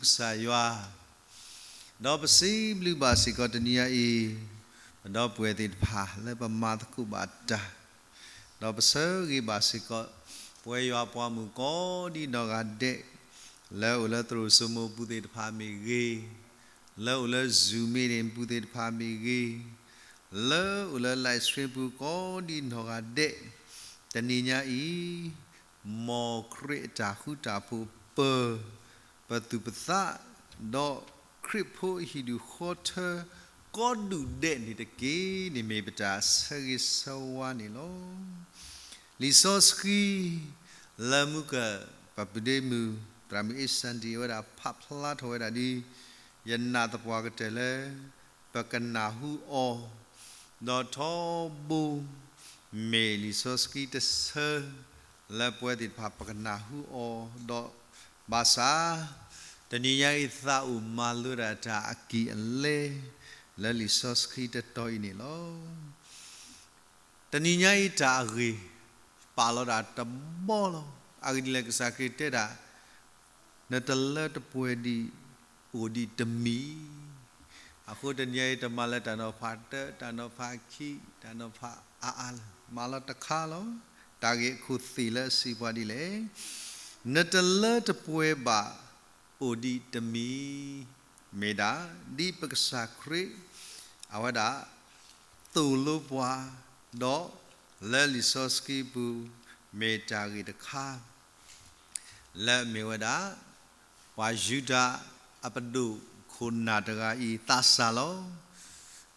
ကစၢ်ယွၤ, ဒီးပစံးဘျုးဘၣ်စ့ၢ်ကီးတနံၤညါအံၤ, ပဒီပုၢ်ဝဲၢ်သ့ၣ်တဖၣ်လၢပမၤသကိးဘၣ်တၢ်, ဒီးပဆၢဂ့ၤဘၣ်စ့ၢ်ကီး ပဝဲယွၤပှၤမုၣ်ကိးဒံနီၢ်ဂၤဒဲး, လၢအိၣ်လၢသရိာ်စိမိၤပူၤသ့ၣ်တဖၣ်မ့ၢ်ဂ့ၤ, လၢအိၣ်လၢ Zoom meeting ပူၤသ့ၣ်တဖၣ်မ့ၢ်ဂ့ၤ, လၢအိၣ်လၢ live stream ပူၤကိးဒံနီၢ်ဂၤဒဲး, တနံၤညါအံၤ မ်ခရံာ်အတၢ်ဃူတၢ်ဖိးပၢၤ ပသူၣ်ပသး, ဒီးခရံာ်ဖိအဟံၣ်ဒူၣ်ဃီထၢ ကိးဒူၣ်ဒဲးန့ၣ်တက့ၢ်န့ၣ် မ့ၢ်ပတၢ်ဆၢဂ့ၤဆၢဝါန့ၣ်လီၤ. လံာ်စီဆှံ လၢမုၢ်ကၢၢ်ပပုၢ်ဒ့မုၣ် သရၣ်မုၣ်အ့ၣ်စၣ်ဒံ အဝဲဒၣ်ဖးဖျါထီၣ်ဝဲဒၣ်ဒ် ယနာ်သပှၢ်ကတၢၢ်လၢ ပကနၢ်ဟူအီၤ, ဒီးထီဘိ မ့ၢ်လံာ်စီဆှံတဆၢ လၢပဝဲသ့ၣ်တဖၣ်ပကနၢ်ဟူအီၤ, ဒီးဘၣ်ဆၣ် တနံၤညါအံၤသးအိၣ်မၤလိဒၣ်တၢ်အကံၢ်အလဲ လၢလံာ်စီဆှံတတီၤအံၤန့ၣ်လီၤ. တနံၤညါအံၤတၢ်အဂ့ၢ် ပာ်လီၤဒၣ်တဘီလီၤ. အဂ့ၢ်ဒ်လဲၣ် ကစၢ်ခရံာ်တဲဒၣ် နတလၢတပှဲၤဒံး အိၣ်ဒံးတမံၤ, အဃိတနံၤညါအံၤတမၤလၢတၢ်နီၤဖးတၢ, တၢ်နီၤဖးခံ, တၢ်နီၤဖးအါအါလၢၤ, မၤလီၤတခါလီၤ. တၢ်ဂ့ၢ်အခိၣ်သ့ၣ်လၢအစံးပှၤဒ်လဲၣ်, နတလၢတပှဲၤဘၣ် အိၣ်ဒံးတမံၤ, မ့ၢ်ဒၣ် ဒ်ပကစၢ်ခရံာ် အဝဲဒၣ် သိၣ်လိပှၤ, ဒီးလၢလံာ်စီဆှံပူၤ မ့ၢ်တၢ်ဂ့ၢ်တခါ လၢအမ့ၢ်ဝဲဒၣ် ပှၤယူဒၤအပဒိၣ်ခိၣ်နၢ်တဂၤအံၤသးစၢ်လီၤ.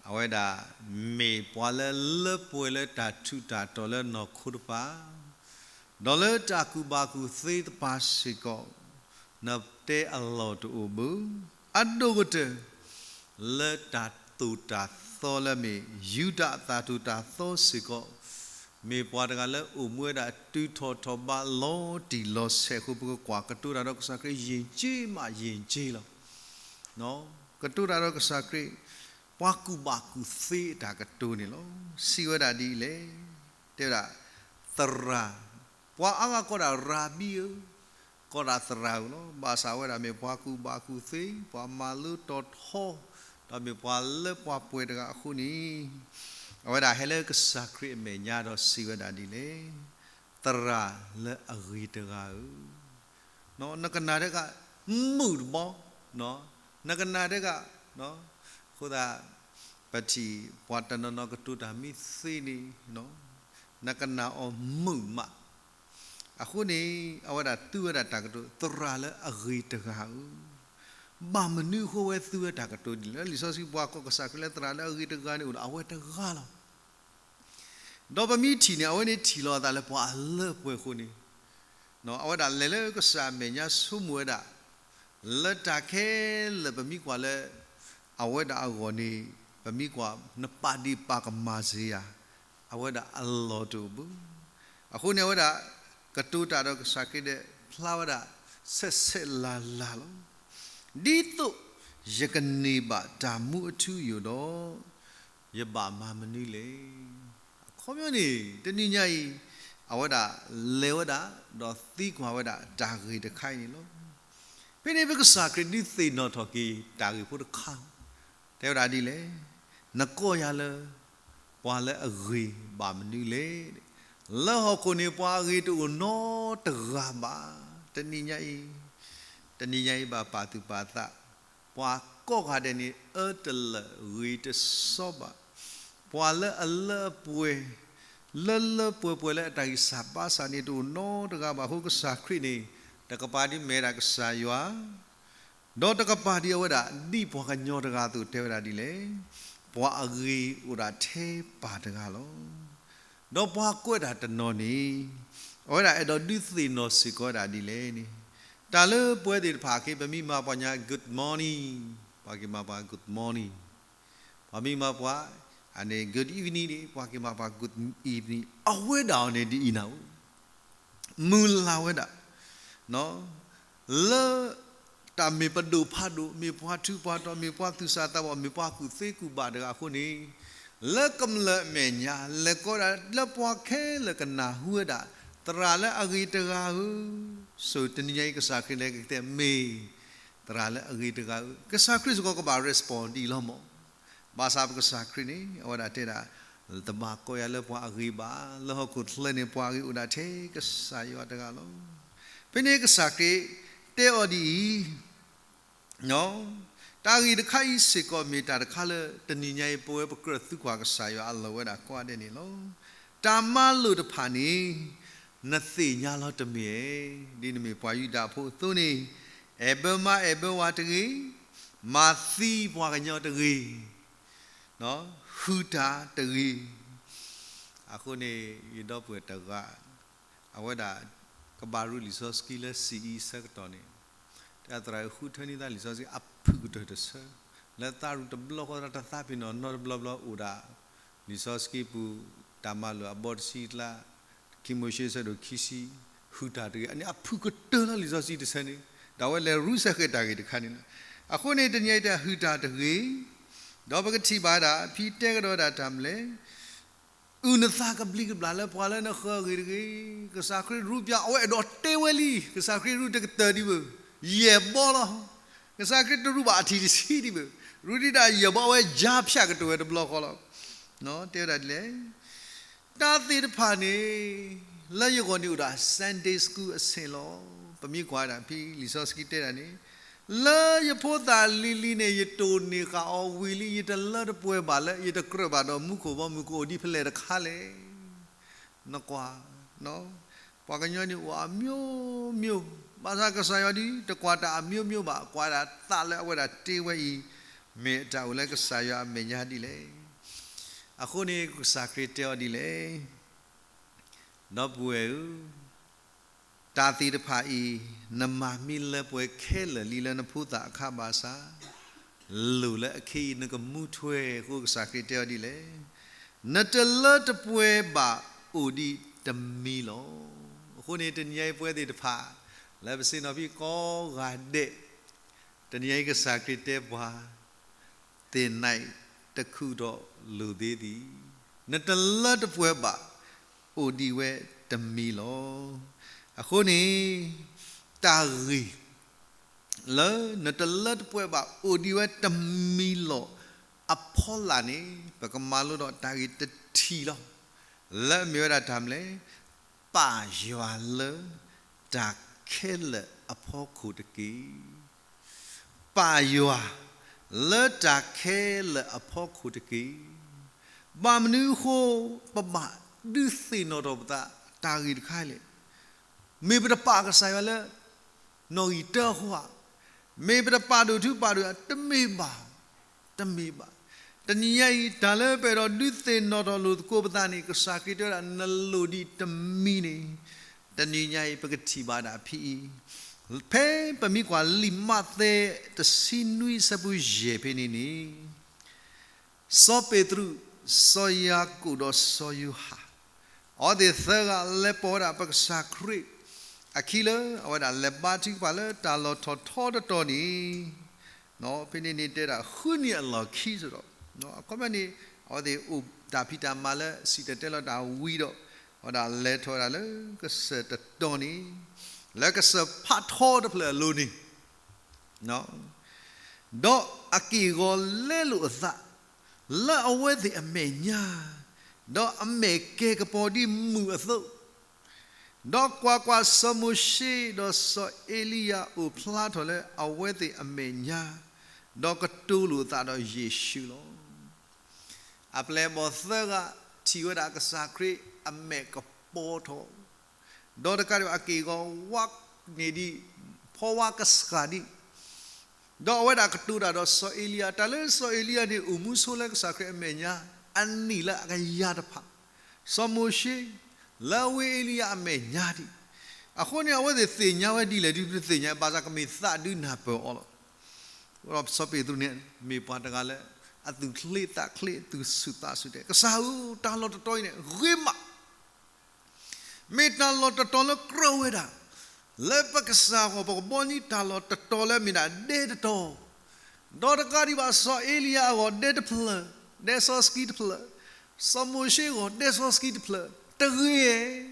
အဝဲဒၣ်မ့ၢ်ပှၤလၢလၢပှဲၤလၢတၢ်ထူးတၢ်တီၤလၢနီၢ်ခိတပၤ, ဒီးလၢတၢ်ကူၣ်ဘၣ်ကူၣ်သ့တပၤစ့ၢ်ကီး, နတဲအလီၢ်တအိၣ်ဘၣ်. အဒိၣ်ကတၢၢ် လၢတၢ်သိၣ်တၢ်သီလၢမ့ၢ်ယူဒၤအတၢ်သိၣ်တၢ်သီစ့ၢ်ကီး, မ့ၢ်ပှၤတဂၤလၢအိၣ်မူဝဲဒၣ်တုၤထီၣ်ထီၣ်ဘးလီၤတံၢ်လီၤဆဲးအဃိ ပကကွၢ်ကတိၤတၢ်ဒီးကစၢ်ခရံာ် ယဉ်ကျေးမး ယဉ်ကျေးလီၤ. ကတိၤတၢ်ဒီးကစၢ်ခရံာ် ပှၤကူၣ်ဘၣ်ကူၣ်သ့အတၢ်ကတိၤန့ၣ်လီၤ. စံးဝဲဒၣ်ဒ်လဲၣ်, တဲဝဲဒၣ် သရၣ်, ပှၤအါဂၤကိးဒၣ်ရၤဘံဧၢ, ကိးဒၣ်သရၣ်ဧၢလီၤ. ဘၣ်ဆၣ်ဝဲဒၣ်မ့ၢ်ပှၤကူၣ်ဘၣ်ကူၣ်သ့, ပှၤမၤလိတီၤထီ, ဒီးမ့ၢ်ပှၤလၢပှဲၤတဂၤအဃိန့ၣ်, အဝဲဒၣ်ဟဲလၢကစၢ်ခရံာ်အမဲာ်ညါဒီးစံးဝဲဒၣ်ဒ်လဲၣ်, သရၣ်လၢအဂ့ၤတဂၤဧၢ, နကနၣ်တဂၤ မုာ်တဘီ, နကနၣ်တဂၤ, အဃိသတး ပထံၣ်ပှၤတနီၤနီၤကတိၤတၢ်မ့ၢ်သ့န့ၣ်, နကနၣ်အီၤမုာ်မး. အဃိန့ၣ် အဝဲဒၣ်သူဝဲဒၣ်တၢ်ကတိၤ သရၣ်လၢအဂ့ၤတဂၤဧၢ, ဘၣ်မနုၤအဃိဝဲသူဝဲတၢ်ကတိၤဒ်လဲၣ်. လံာ်စီဆှံပှၤကိးကစၢ်ခရံာ်လၢသရၣ်လၢအဂ့ၤတဂၤန့ၣ် အိၣ်ဒီးအဝဲတဂၤလီၤ. ဒီးပမ့ၢ်ထံၣ်န့ၣ် အဝဲန့ၣ်ထံၣ်လီၤအသးလၢပှၤအလၢပှဲၤအဃိန့ၣ်, အဝဲဒၣ်လဲၤလၢကစၢ်အမဲာ်ညါဆိကမိၣ်ဝဲဒၣ်, လၢတၢ်ခဲလၢာ်ပမ့ၢ်ကွၢ်လၢ အဝဲဒၣ်အဂီၢ်န့ၣ်, ပမ့ၢ်ကွၢ် နပာ်ဒ့ၣ်ပာ်ကမၣ်စ့ၢ်ယၤ, အဝဲဒၣ်အလီၢ်တအိၣ်ဘၣ်. အဃိန့ၣ် အဝဲဒၣ်ကတိၤတၢ်ဒီးကစၢ်ခရံာ်ဒီး ဖျါဝဲဒၣ်ဆဲးဆဲးလၤလၤလီၤ. ဒ်သိးယကန့ၢ်ဘၣ်တၢ်မူအထူအယိာ်ဒီး ယဘၣ်မၤမနုၤလဲၣ်. အခီပညီန့ၣ် တနံၤညါအံၤ အဝဲဒၣ်လဲၤဝဲဒၣ် ဒီးသံကွၢ်ဝဲဒၣ်တၢ်ဂ့ၢ်တခါအံၤန့ၣ်လီၤ. ဖဲန့ၣ်ပကစၢ်ခရံာ်ဒုးသ့ၣ်နီၣ်ထီၣ်က့ၤတၢ်ဂ့ၢ်ဖိတခါ, တဲဝဲဒၣ်ဒ်လဲၣ်, နကိးယၤလၢ ပှၤလၢအဂ့ၤဘၣ်မနုၤလဲၣ်. လၢဟီၣ်ခိၣ်န့ၣ် ပှၤအဂ့ၤတအိၣ်နီတဂၤဘၣ်. တနံၤညါအံၤ, တနံၤညါအံၤဘၣ်ပာ်သူၣ်ပာ်သး, ပှၤကိးဂၤဒဲးန့ၣ် အၢတလၢာ်ဂ့ၤတစီဘၣ်. ပှၤလၢအလၢအပှဲၤ, လၢလၢပှဲၤပှဲၤလၢအတၢ်ဂံၢ်စၢ်ဘါစၢ်န့ၣ် တအိၣ်နီတဂၤဘၣ်အဃိ ကစၢ်ခရံာ်န့ၣ် တကပၤဒ်မ့ၢ်ဝဲဒၣ်ကစၢ်ယွၤ ဒီးတကပၤဒ်အဝဲဒၣ် ဒ်ပှၤကညီတဂၤအသိးတဲဝဲဒၣ်ဒ်လဲၣ်, ပှၤအဂ့ၤအိၣ်ဒၣ်ထဲပၢ်တဂၤလီၤ. ဒီးပှၤကွဲးတၢ်တနီၤန့ၣ် အဝဲဒၣ်အဲၣ်ဒိးဒုးသ့ၣ်နီၣ်စ့ၢ်ကီးဝဲဒၣ်ဒ်လဲၣ်န့ၣ်, တၢ်လၢပဝဲသ့ၣ်တဖၣ်အံၤ ပမ့ၢ်မၤပှၤညါ good morning, ပှၤက့ၤမၤပှၤ good morning, ပှၤမ့ၢ်မၤပှၤ အန့ၣ် good evening န့ၣ် ပှၤက့ၤမၤပှၤ good evening, အဝဲဒၣ်အီၤန့ၣ်ဒ်အံၤနၤဧိၤ မုၢ်လၢ်ဝဲဒၣ် လၢတၢ်မ့ၢ်ပဒိၣ်ဖးဒိၣ်, မ့ၢ်ပှၤထူးပှၤတီၤ, မ့ၢ်ပှၤသူၣ်စၢ်သးဘီၣ်, မ့ၢ်ပှၤကူၣ်သ့ကူၣ်ဘၣ်တဂၤအဃိန့ၣ်, လၢကမျၢၢ်အမဲာ်ညါ လဲၤကိးဒၣ်လၢပှၤခဲလၢာ်ကနၢ်ဟူဝဲဒၣ် သရၣ်လၢအဂ့ၤတဂၤဧၢ, ဆိတနံၤညါအံၤကစၢ်ခရံာ်လဲၤကတဲမ့ၢ် သရၣ်လၢအဂ့ၤတဂၤဧၢ, ကစၢ်ခရံာ်စ့ၢ်ကီးကဘၣ် respond ဒ်အံၤလီၤမး. ဘၣ်ဆၣ်ပကစၢ်ခရံာ်န့ၣ် အဝဲဒၣ်တဲဒၣ်, တဘၣ်ကိးယၤလၢပှၤအဂ့ၤဘၣ်, လၢဟီၣ်ခိၣ်ချၢန့ၣ် ပှၤအဂ့ၤအိၣ်ဒၣ်ထဲကစၢ်ယွၤတဂၤလီၤ. ဖဲန့ၣ်ကစၢ်ခရံာ်တဲအီၤဒ်အံၤ, တၢ်ဂ့ၢ်တခါအံၤစ့ၢ်ကီးမ့ၢ်တၢ်တခါလၢ တနံၤညါအံၤ ပဝဲပကြၢးသံကွၢ်ကစၢ်ယွၤအလီၢ်ဝဲဒၣ်ကိးဂၤဒဲးန့ၣ်လီၤ. တၢ်မၤလိာ်တဖၣ်န့ၣ် နသ့ၣ်ညါလီၤတမ့ၢ်ဧါ. ဒ်နမ့ၢ်ပှၤယူဒၤဖိအသိးန့ၣ်, အဲၣ်ဘၢမါအဲၣ်ဘၢဝၤတဂ့ၤ, မၤသံပှၤကညီတဂ့ၤ, ဟုၣ်တၢ်တဂ့ၤ. အဃိန့ၣ် ယဒီပုၢ်ဝဲၢ်တဂၤ အဝဲဒၣ်ကဘၣ်ရူလံာ်စီဆှံလၢ စံးအံၤ ဆၢကတီၢ်န့ၣ်, တဲသရၣ်ဧၢ ဃုထၢန့ၢ်သးလံာ်စီဆှံအဖုၣ်ကတၢၢ်တဆၢ, လၢသးရူတဘျီဃီ တၢ်တသးပ့ၤနီၣ်နီတဘျီဘျီအိၣ်ဒၣ် လံာ်စီဆှံပူၤ, တၢ်မၤလိာ်အဘီတဆံအကျါ, ခံမိၤၡ့ဆၢဒိၣ်ခံဆံ, ဟုၣ်တၢ်တဂ့ၤ, အန့ၣ်အဖုၣ်ကတၢၢ်လၢလံာ်စီဆှံတဆၢန့ၣ်, တၢ်ဝဲလဲၤရူစ့ၢ်ကီးတၢ်ဂ့ၢ်တခါန့ၣ်လီၤ. အဃိန့ၣ် တနံၤအံၤတၢ်ဟုၣ်တၢ်တဂ့ၤ, ဒီးပကထံၣ်ဘၣ်ဒၣ် ဖံတဲကဒီးဒၣ်တၢ်မနုၤလဲၣ် အုၣ်နသးကဘျံးကဘျၣ်လၢပှၤလၢနဃၢၤအဂ့ၢ်တဂ့ၤ. ကစၢ်ခရံာ်ရူပျၢ် အဝဲအဲၣ်ဒိးတဲဝဲလံ, ကစၢ်ခရံာ်ရူတကတၢၢ်ဒံးဘၣ်, ယဲၢ်ဘီလီၤ. ကစၢ်ခရံာ်တရူဘၣ်အထံၣ်တဆံဒံးဘၣ်, ရူဒံးဒၣ်ယဲၢ်ဘီ အဝဲယါဖၠးကတၢၢ်ဝဲတဘျီဃီလီၤ. တဲဝဲဒၣ်ဒ်လဲၣ် တၢ်သ့ၣ်တဖၣ်န့ၣ် လၢယဂီၢ်န့ၣ်အိၣ်ဒၣ် Sunday School အဆင့်လီၤ. ပမ့ၢ်ကွၢ်ဒၣ်ဖဲလံာ်စီဆှံတဲဒၣ်န့ၣ်, လၢယဖိသၣ်လံၤလံၤန့ၣ် ယတိၢ်န့ၢ်ဃာ်အီၤဝံၤလံ, ယတလၢတပှဲၤဘၣ်လၢ ယတကြၢးဘၣ်ဒီးမူခိၣ်ဘီမုၢ်ကအိၣ်ဒ်ဖဲလဲၣ်တခါလဲၣ်. နကွၢ်, ပှၤကညီန့ၣ်အိၣ်အမျိုးမျိုး, ဘၣ်ဆၣ်ကစၢ်ယွၤဒ်တကွၢ်တၢ်အမျိုးမျိုးဘၣ်, ကွၢ်ဒၣ်သးလၢအဝဲဒၣ်တဲဝဲအံၤ, မ့ၢ်တၢ်အိၣ်လၢကစၢ်ယွၤအမဲာ်ညါဒ်လဲၣ်. အဃိန့ၣ်ကစၢ်ခရံာ်တဲအီၤဒ်လဲၣ်, ဒီပုၢ်ဝဲၢ်ဧၢ, တၢ်သ့ၣ်တဖၣ်အံၤ နမၤမ့ၢ်လၢပှဲၤခဲလၢာ်လံလၢနဖိသၣ်အခါဘၣ်ဆၣ်, လိၣ်လၢအခဲအံၤနကမူထွဲအဃိ ကစၢ်ခရံာ်တဲအီၤဒ်လဲၣ်, နတလၢတပှဲၤဘၣ်အိၣ်ဒံးတမံၤလီၤ. အဃိန့ၣ် တနံၤညါအံၤပဝဲသ့ၣ်တဖၣ် လၢပဆ့ၣ်နီၤဖံကိးဂၤဒဲး, တနံၤညါအံၤကစၢ်ခရံာ်တဲပှၤ, သ့ၣ်နံၤတခုၣ်ဒီးလိၣ်သ့ဒံး, နတလၢတပှဲၤဘၣ်အိၣ်ဒံးဝဲတမံၤလီၤ. အဃိန့ၣ် တၢ်ဂ့ၢ် လၢနတလၢတပှဲၤဘၣ်အိၣ်ဒံးဝဲတမံၤလီၤအဖီလာ်န့ၣ် ပကမၤလိဒီးတၢ်ဂ့ၢ်တထံၣ်လီၤ. လၢအမ့ၢ်ဝဲဒၣ်တၢ်မနုၤလဲၣ်, ပာ်ယွၤလၢတၢ်ခဲလၢာ်အဖီခိၣ်တက့ၢ်. ပာ်ယွၤလၢတၢ်ခဲလၢာ်အဖီခိၣ်တက့ၢ်. ဘၣ်မနုၤအဃိ ပဘၣ်ဒုးသ့ၣ်နီၣ်ထီၣ်ပသးတၢ်ဂ့ၢ်တခါလဲၣ်. မ့ၢ်ပတပာ်ကစၢ်ယွၤလၢ နီၣ်ဂံၢ်တၢအဃိဧါ, မ့ၢ်ပတပာ်ဒိၣ်ထူပာ်ဒိၣ် တမ့ၢ်ဘၣ်, တမ့ၢ်ဘၣ်. တနံၤညါအံၤ တၢ်လၢပအဲၣ်ဒိးဒုးသ့ၣ်နီၣ်ထီၣ်လိာ်သကိးပသးန့ၣ် ကစၢ်ခရံာ်တဲဝဲဒၣ် နလိၣ်ဒံးတမံၤန့ၣ်, တနံၤညါအံၤ ပကထံၣ်ဘၣ်ဒၣ်ဖဲအံၤ, ဖဲပမ့ၢ်ကွၢ်လံာ်မးသဲ တဆံနွံ ဆၢဖိယဲၢ်ဖဲန့ၣ်န့ၣ် စီၤပ့းတရူး, စီၤယၤကိာ်ဒီးစီၤယိၤဟၣ်, အဝဲသ့ၣ်သၢဂၤလဲၤပိာ်ဝဲဒၣ်ပကစၢ်ခရံာ် အခံလၢ အဝဲဒၣ်လဲၤဘါထုကဖၣ်လၢတၢ်လီၢ်ထီၣ်ထီတတီၤန့ၣ်, ဖဲန့ၣ်န့ၣ်တဲဒၣ်ဃုနံၣ်အလီၢ်ခံစ့ၢ်ကီး, အခီပညီန့ၣ် အဝဲသ့ၣ်အိၣ်တၢ်ဖံးတၢ်မၤလၢစံၣ်တဲၤတဲလီၤတၢ်ဝံၤဒီး အဝဲဒၣ်လဲၤထီၣ်ဝဲဒၣ်လၢကစၢၢ်တတီၤန့ၣ်, လၢကစၢၢ်ဖးထီတဖျၢၣ်အလိၤန့ၣ် ဒီးအက့ၢ်အဂီၤလဲလိာ်အသး လၢအဝဲသ့ၣ်အမဲာ်ညါ, ဒီးအမဲာ်ကဲၤကပီၤဒ်မုၢ်အသိး, ဒီးကွၢ်ကွၢ်, စီၤမိၤၡ့ဒီးစီၤအ့လံယၤအိၣ်ဖျါထီၣ်လၢအဝဲသ့ၣ်အမဲာ်ညါ, ဒီးကတိၤလိာ်အသးဒီးယ့ၣ်ၡူးလီၤ. အပျဲၢ်အဘီၣ်သၢဂၤထံၣ်ဝဲဒၣ်ကစၢ်ခရံာ်အမဲာ်ကပီၤထီၣ်, ဒီးတကးဒံးဘၣ်အက့ၢ်အဂီၤဝါန့ၢ်ဒံး, ဖီဝါကဆှၣ်ဒံး, ဒီးအဝဲဒၣ်ကတိၤတၢ်ဒီးစီၤအ့လံယၤ, တၢ်လၢစီၤအ့လံယၤန့ၣ် အိၣ်မူဆိလၢကစၢ်ခရံာ်အမဲာ်ညါ အနံၣ်လၢအကယၤတဖၣ်, စီၤမိၤၡ့ လၢဝ့ၢ်အ့လံယၤအမဲာ်ညါဒံး, အဃိန့ၣ် အဝဲသ့ၣ်သ့ၣ်ညါဝဲဒ်လဲၣ်ဒ်ပတသ့ၣ်ညါ ဘၣ်ဆၣ်ကမ့ၢ်သးဒုးနၢ်ပၢၢ်အီၤလီၤ. စီၤပ့းတရူးန့ၣ် မ့ၢ်ပှၤတဂၤလၢ အသူၣ်ချ့သးချ့ သူၣ်ဆူၣ်သးဆူၣ်တဲ ကစၢ်ဧၢ, တၢ်လီၢ်တတီၤအံၤန့ၣ် ဂ့ၤမး မ့ၢ်တၢ်လီၢ်တတီၤလၢကြၢးဝဲဒၣ်, လၢပကစၢ်အဂီၢ် ပကဘီန့ၢ်တၢ်လီၢ်တတီၤလၢမ့ၢ်ဒၣ်ဒဲတတီၤ, ဒီးတကးဒံးဘၣ် စီၤအ့လံယၤအဂီၢ်ဒဲတဖျၢၣ်, ဒဲစီဆှံတဖျၢၣ်, စီၤမိၤၡ့အဂီၢ်ဒဲစီဆှံတဖျၢၣ်, တဂ့ၤဧါ.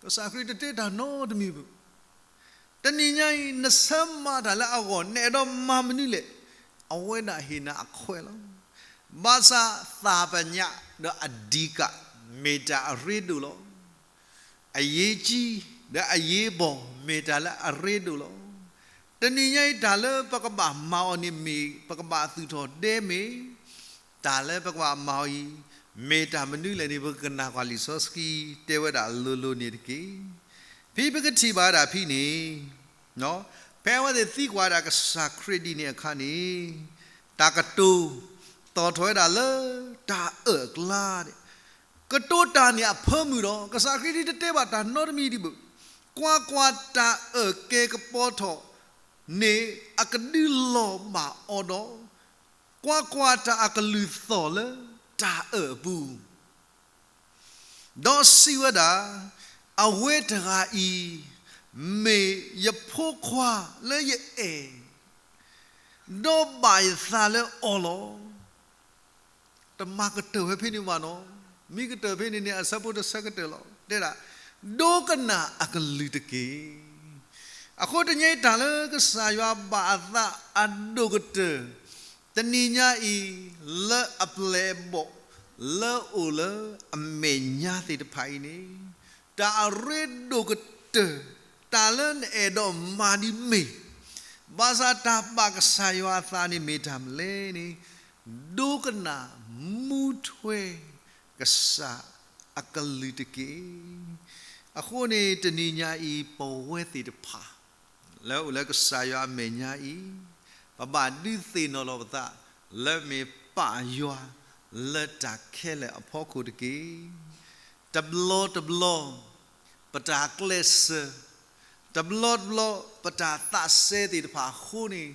ကစၢ်ခရံာ်တတဲတၢ်နီတမံၤဘၣ်. တနံၤညါအံၤ နဆၢမၤတၢ်လၢအဂီၢ် နအဲၣ်ဒိးမၤမနုၤလဲၣ်, အဝဲဒၣ်ဟ့ၣ်နၤအခွဲးလီၤ. ဘၣ်ဆၣ်သးပညါ ဒီးအဓိက မ့ၢ်တၢ်အရ့ဒိၣ်လီၤ. အရေးကြီး ဒီးအရေးပေါ် မ့ၢ်တၢ်လၢအရ့ဒိၣ်လီၤ. တနံၤညါအံၤ တၢ်လၢပကဘၣ်မၤအီၤန့ၣ်မ့ၢ် ပကဘၣ်သူၣ်ထီၣ်ဒဲမ့ၢ် တၢ်လၢပကဘၣ်မၤအီၤအံၤ မ့ၢ်တၢ်မနုၤလဲၣ်န့ၣ် ပကကနၣ်ကွၢ်လံာ်စီဆှံတဲဝဲဒၣ်လိၤလိၤန့ၣ်တက့ၢ်. ဖဲပကထံၣ်ဘၣ်ဝဲဒၣ်ဖဲန့ၣ် ဖဲအဝဲသ့ၣ်သံကွၢ်ဒၣ်ကစၢ်ခရံာ်ဒ်န့ၣ်အခါန့ၣ် တၢ်ကတိၤ သီၣ်ထီၣ်ဝဲဒၣ်လၢတၢ်အၢၣ်အကျါ ကတိၤတၢ်န့ၣ်အဖၢမုၢ်ဒီး ကစၢ်ခရံာ်ဒ်တတဲဘၣ်တၢ်နီတမံၤဒံးဘၣ်. ကွၢ်ကွၢ်, တၢ်အၢၣ်ကဲကပီၤထီၣ်န့ၣ် အကဒုးလီၤဘၣ်အီၤဒီး, ကွၢ်ကွၢ်, တၢ်အကလုၢ်သီၣ်လၢတၢ်အၢၣ်အပူၤ ဒီးစံးဝဲဒၣ်, အဝဲတဂၤအံၤ မ့ၢ်ယဖိခွါလၢယအဲၣ်, ဒီးဘၣ်ယသးလၢအီၤလီၤ. တမၤကတၢၢ်ဝဲဖဲန့ၣ်ဘၣ်နီၤ. မ့ၢ်ကတၢၢ်ဖဲန့ၣ်န့ၣ် အဆၢဖိတဆၢကတၢၢ်လီၤ. တဲဒၣ်, ဒိကနၣ်အကလုၢ်တက့ၢ်. အဃိတနံၤအံၤ တၢ်လၢကစၢ်ယွၤဘၣ်အသးအဒိၣ်ကတၢၢ် တနံၤညါအံၤ လၢအပျဲၢ်အဘီၣ် လၢအအိၣ်လၢအမဲာ်ညါသ့ၣ်တဖၣ်အံၤန့ၣ်, တၢ်အရ့ဒိၣ်ကတၢၢ် တၢ်လၢနအဲၣ်ဒိးမၤဒ်မ့ၢ်, ဘၣ်ဆၣ်တၢ်ဘၣ်ကစၢ်ယွၤအသးန့ၣ်မ့ၢ်တၢ်မနုၤလဲၣ်န့ၣ်, ဒိကနၣ်မူထွဲကစၢ်အကလုၢ်တက့ၢ်. အဃိန့ၣ် တနံၤညါအံၤ ပဝဲသ့ၣ်တဖၣ် လၢအိၣ်လၢကစၢ်ယွၤအမဲာ်ညါအံၤ, ပဘၣ်ဒုးသ့ၣ်နီၣ်လီၤပသး လၢမ့ၢ်ပၢ်ယွၤ လၢတၢ်ခဲလၢာ်အဖီခိၣ်တက့ၢ်. တဘျီတဘျီ ပတၢ်ကျဲးစၢး, တဘျီတဘျီ ပတၢ်သးစဲသ့ၣ်တဖၣ်အဃိန့ၣ်,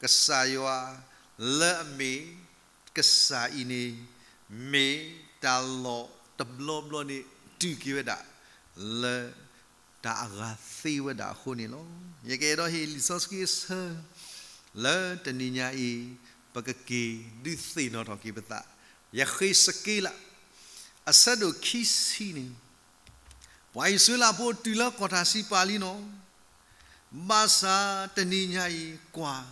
ကစၢ်ယွၤ လၢအမ့ၢ် ကစၢ်အံၤန့ၣ် မ့ၢ်တၢ်လီၢ်တဘျီဘျီန့ၣ် တုၤက့ၤဝဲဒၣ် လၢတၢ်အဂၤသ့ဝဲဒၣ်အဃိန့ၣ်လီၤ. ယကအဲၣ်ဒိးဟ့ၣ်လံာ်စီဆှံအဆၢ လၢတနံၤညါအံၤ ပကက့ၤဒုးသ့ၣ်နီၣ်ထီၣ်က့ၤပသး, ယဃ့းစက့လး အဆၢဒိၣ်ခံဆံန့ၣ် ပှၤအံၣ်စရ့လးဖိတုၤလၢကီၢ်တၢ်စံးပာ်လံနီၤ, ဘၣ်ဆၣ်တနံၤညါအံၤကွၢ်,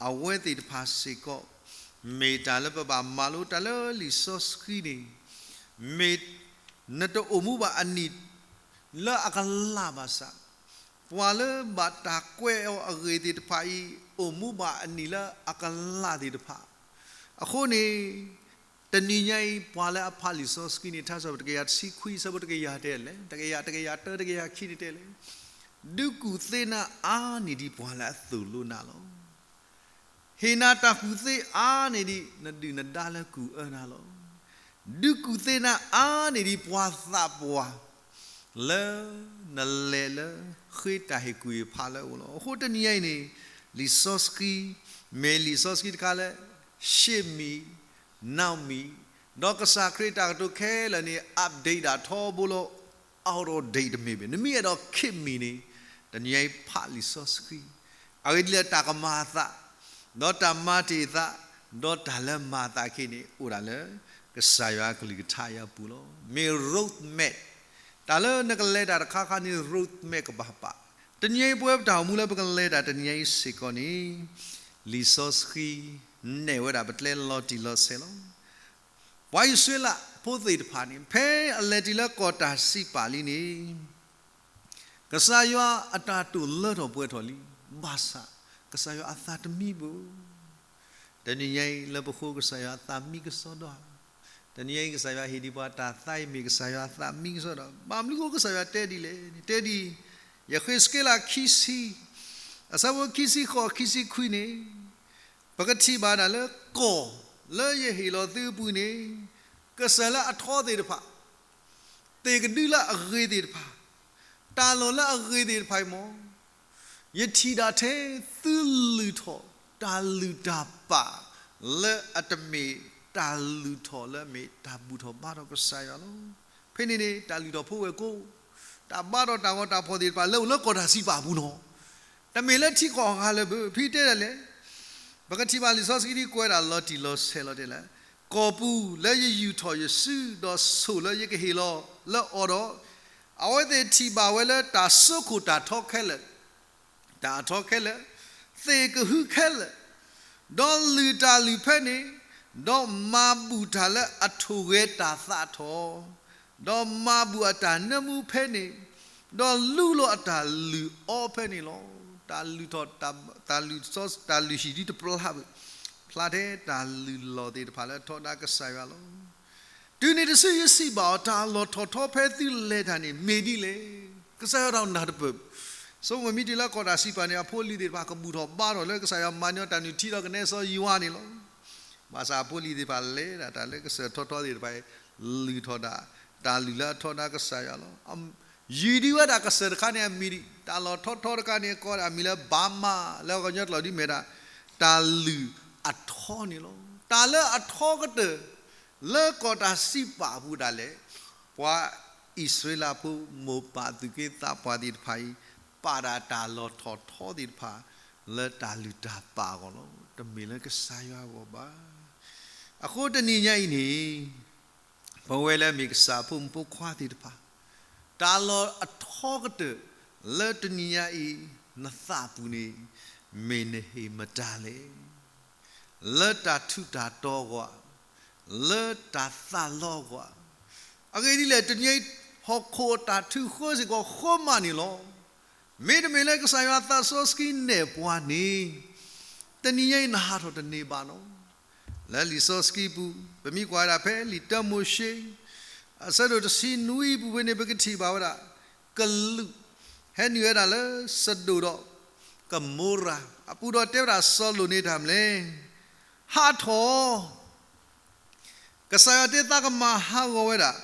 အဝဲသ့ၣ်တဖၣ်စ့ၢ်ကီး, မ့ၢ်တၢ်လၢပဘၣ်မၤလိတၢ်လၢလံာ်စီဆှံန့ၣ်, မ့ၢ်နတအိၣ်မူဘၣ်အနံၣ်လၢအကလးဘၣ်ဆၣ်, ပှၤလၢဘၣ်တၢ်ကွဲးအီၤအဂ့ၢ်သ့ၣ်တဖၣ်အံၤ အိၣ်မူဘၣ်အနံၣ်လၢအကလးသ့ၣ်တဖၣ်, အဃိန့ၣ် တနံၤညါအံၤ ပှၤလၢအဖးလံာ်စီဆှံန့ၣ် ထါစံးပတြၢၤတကယၤတဆံခွံ အဆၢဖိတကယၤတဲလဲၣ်, တကယၤ, တကယၤတၢ, တကယၤခံန့ၣ်တဲလဲၣ်, ဒုးကူၣ်သ့နၤအါန့ၢ်ဒံးပှၤလၢအသိၣ်လိနၤလီၤ. ဟ့ၣ်နၤတၢ်ကူၣ်သ့အါန့ၢ်ဒံး နဒုၣ်နဒါလၢကူၣ်အၢနၤလီၤ. ဒုးကူၣ်သ့နၤအါန့ၢ်ဒံးပှၤသးပှၢ် လၢနလဲၤလၢဃ့တၢ်ဟ့ၣ်ကူၣ်ဟ့ၣ်ဖးလၢအအိၣ်လီၤ. အဃိတနံၤညါအံၤန့ၣ် လံာ်စီဆှံ မ့ၢ်လံာ်စီဆှံတခါလၢ ရှေ့မီ, နောက်မီ, ဒီးကစၢ်ခရံာ်တၢ်ကတိၤခဲလၢာ်န့ၣ် update ဒၣ်ထီဘိလီၤ. out of date တမ့ၢ်ဘၣ်. နမ့ၢ်အဲၣ်ဒိးခေတ်မီန့ၣ် တနံၤညါအံၤဖးလံာ်စီဆှံ, အဂ့ၢ်ဒ်လဲၣ် တၢ်ကမၤအသး, ဒီးတၢ်မၤတ့ၢ်အသး, ဒီးတၢ်လၢမၤအသးခဲအံၤန့ၣ် အိၣ်ဒၣ်လၢကစၢ်ယွၤအကလုၢ်ကထါအံၤအပူၤလီၤ. မ့ၢ် road map, တၢ်လၢနကလဲၤတၢ်တခါခါန့ၣ် road map ကဘၣ်ပာ်. တနံၤညါအံၤ ပဝဲပတၢ်အိၣ်မူလၢပကလဲၤတၢ်တနံၤညါအံၤစ့ၢ်ကီးန့ၣ် လံာ်စီဆှံ နဲၣ်ဝဲဒၣ်ပကျဲလီၤတံၢ်လီၤဆဲးလီၤ. ပှၤအံၣ်စရ့လးဖိသ့ၣ်တဖၣ်န့ၣ် ဖဲအလဲၤတုၤလၢကီၢ်တၢ်စံးပာ်လံန့ၣ် ကစၢ်ယွၤအတၢ်တိာ်လၢထီၣ်ပှဲၤထီၣ်လံ, ဘၣ်ဆၣ် ကစၢ်ယွၤအသးတမံဘၣ်. တနံၤညါအံၤလၢပဃိ ကစၢ်ယွၤအသးမံကစီဒီဧါ. တနံၤညါအံၤ ကစၢ်ယွၤဟ့ၣ်ဒံးပှၤတၢ်သးအံၤ မ့ၢ်ကစၢ်ယွၤအသးမံကစီဒီဧါ. ဘၣ်မနုၤဃိကစၢ်ယွၤတဲဒ်လဲၣ်န့ၣ် တဲဒ် ယဃ့းစက့လးခံဆံ အဆၢဖိခံဆံဃိး ခံဆံခွံန့ၣ် ပကထံၣ်ဘၣ်ဒၣ်လၢကီၢ်လၢယဟ့ၣ်လီၤသုအပူၤန့ၣ် ကစၢ်လၢအထီသ့ၣ်တဖၣ်, သ့ၣ်ကဒုလၢအဂ့ၤသ့ၣ်တဖၣ်, တၢ်လီၢ်လၢအဂ့ၤသ့ၣ်တဖၣ်အံၤမ့ၢ် ယထံၣ်ဒၣ်ထဲသုလုၢ်ထီၣ်တၢ်လုၢ်တၢ်ပာ် လၢအတမ့ၢ်တၢ်လုၢ်ထီၣ်လၢအမ့ၢ်တၢ်ဘူၣ်ထီၣ်ဘါထီၣ်ကစၢ်ယွၤလီၤ. ဖဲန့ၣ်န့ၣ် တၢ်လုၢ်ထီၣ်ဖိဝဲၢ်ကိာ်, တၢ်ဘါထီၣ်တၢ်ဂီၤတၢ်ဖီၣ်သ့ၣ်တဖၣ်လၢအိၣ်လၢကီၢ်တၢ်စံးပာ်အပူၤနီၤ. တမ့ၢ်လၢထံကီၢ်အဂၤလၢၤဘၣ်. ဖဲတဲဒ်လဲၣ် ပကထံၣ်ဘၣ်လံာ်စီဆှံဒ်ကွဲးဒၣ်လီၤတံၢ်လီၤဆဲးလီၤတဲလၢ ကီၢ်ပူၤလၢယယူာ်ထီၣ်ယစု ဒီးဆိၣ်လၢယကဟ့ၣ်လီၤလၢအီၤဒီး အဝဲသ့ၣ်ထံၣ်ဘၣ်ဝဲလၢတၢ်စိခိၣ်တၢ်ထီခဲလၢာ် တၢ်အထီခဲလၢာ်, သ့ၣ်ကဟုခဲလၢာ်, ဒီးလုၢ်တၢ်လုၢ်ဖဲန့ၣ်, ဒီးမၤဘူၣ်တၢ်လၢအထိၣ်ဂဲၤတၢ်သးထီၣ်, ဒီးမၤဘူၣ်အတၢ်နၢမူဖဲန့ၣ်, ဒီးလူလီၤအတၢ်လုၢ်အီဖဲန့ၣ်လီၤ. တၢ်လုၢ်ထီၣ်, တၢ်လုၢ်စီ, တၢ်လုၢ်ဟံၣ်ဒ်တပျၢ်ဘၣ်, ဖျါထဲတၢ်လုၢ်လီၢ်သ့ၣ်တဖၣ်လၢအထီဒါကစၢ်ယွၤလီၤ. တုၤန့ၣ်တစုယစံးဘၣ်အီၤ, တၢ်လီၢ်ထီၣ်ထီဖဲသုလဲၤတၢ်န့ၣ် မ့ၢ်ဒ်လဲၣ်. ကစၢ်ယွၤတၢ်နၢ်တပၢၢ်, ဆိမိၣ်မ့ၢ်တုၤလၢကီၢ်တၢ်စံးပာ်န့ၣ် အဖိအလံၤသ့ၣ်တဖၣ်ကဘူၣ်ထီၣ်ဘါထီၣ်လၢကစၢ်ယွၤမၤန့ၢ်အီၤတၢ်နုၢ်ထံဒီးကနဲစီယွၤန့ၣ်လီၤ. ဘၣ်ဆၣ်အဖိအလံၤသ့ၣ်တဖၣ်လဲၤဒၣ်တၢ်လၢကစၢၢ်ထီထီသ့ၣ်တဖၣ်အံၤ, လုၢ်ထီၣ်ဒၣ်, တၢ်လုၢ်လၢအထီဒါကစၢ်ယွၤလီၤ. ယုၢ်ဒံးဝဲဒၣ်ကစၢၢ်တခါန့ၣ်အမံၤဒံး, တၢ်လီၢ်ထီထီတခါန့ၣ် ကိးဒၣ်အမံၤလၢ ဘါမး, လၢကညီကျိာ်ဒ်မ့ၢ်ဒၣ် တၢ်လုၢ်အထီန့ၣ်လီၤ. တၢ်လၢအထီကတၢၢ် လၢကီၢ်တၢ်စံးပာ်အပူၤဒၣ်လဲာ်, ပှၤအံၣ်စရ့လးဖိ မိၢ်ပၢ်သူၣ်က့သးပှၢ်သ့ၣ်တဖၣ်အံၤ, ပာ်ဒၣ်တၢ်လီၢ်ထီၣ်ထီသ့ၣ်တဖၣ် လၢတၢ်လုၢ်တၢ်ပာ်အဂီၢ်လီၤ. တမ့ၢ်လၢကစၢ်ယွၤအဂီၢ်ဘၣ်. အဃိတနံၤညါအံၤန့ၣ် ပဝဲလၢမ့ၢ်ကစၢ်ဖိမုၣ်ဖိခွါသ့ၣ်တဖၣ်, တၢ်လီၢ်အထီကတၢၢ် လၢတနံၤညါအံၤ နသးပူၤန့ၣ် မ့ၢ်နဟ့ၣ်မတၤလဲၣ်. လၢတၢ်ထူးတၢ်တီၤအဂီၢ်, လၢတၢ်သးလီအဂီၢ်, အဂ့ၢ်ဒ်လဲၣ် တနံၤအံၤ ဟီၣ်ခိၣ်အတၢ်ထုးဃၢစ့ၢ်ကီးဃၢမးန့ၣ်လီၤ. မ့တမ့ၢ်လၢကစၢ်ယွၤသးစီဆှံနဲၣ်ပှၤန့ၣ်, တနံၤညါအံၤနဟးထီၣ်တန့ၢ်ဘၣ်နီၤ. လၢလံာ်စီဆှံပူၤ ပမ့ၢ်ကွၢ်ဝဲဒၣ်ဖဲလံာ်တၢမိၤၡ့ အဆၢဒိၣ်တဆံနွံပူၤဖဲန့ၣ် ပကထံၣ်ဘၣ်ဝဲဒၣ် ကလူး ဟဲနုာ်ဝဲဒၣ်လၢစဒိၣ်ဒီးကမိၤရၤအပူၤဒီးတဲဝဲဒၣ်စီၤလိာ်န့ၣ်တၢ်မနုၤလဲၣ်. ဟးထီၣ် ကစၢ်ယွၤတဲသးကမၤဟးဂီၤဝဲဒၣ်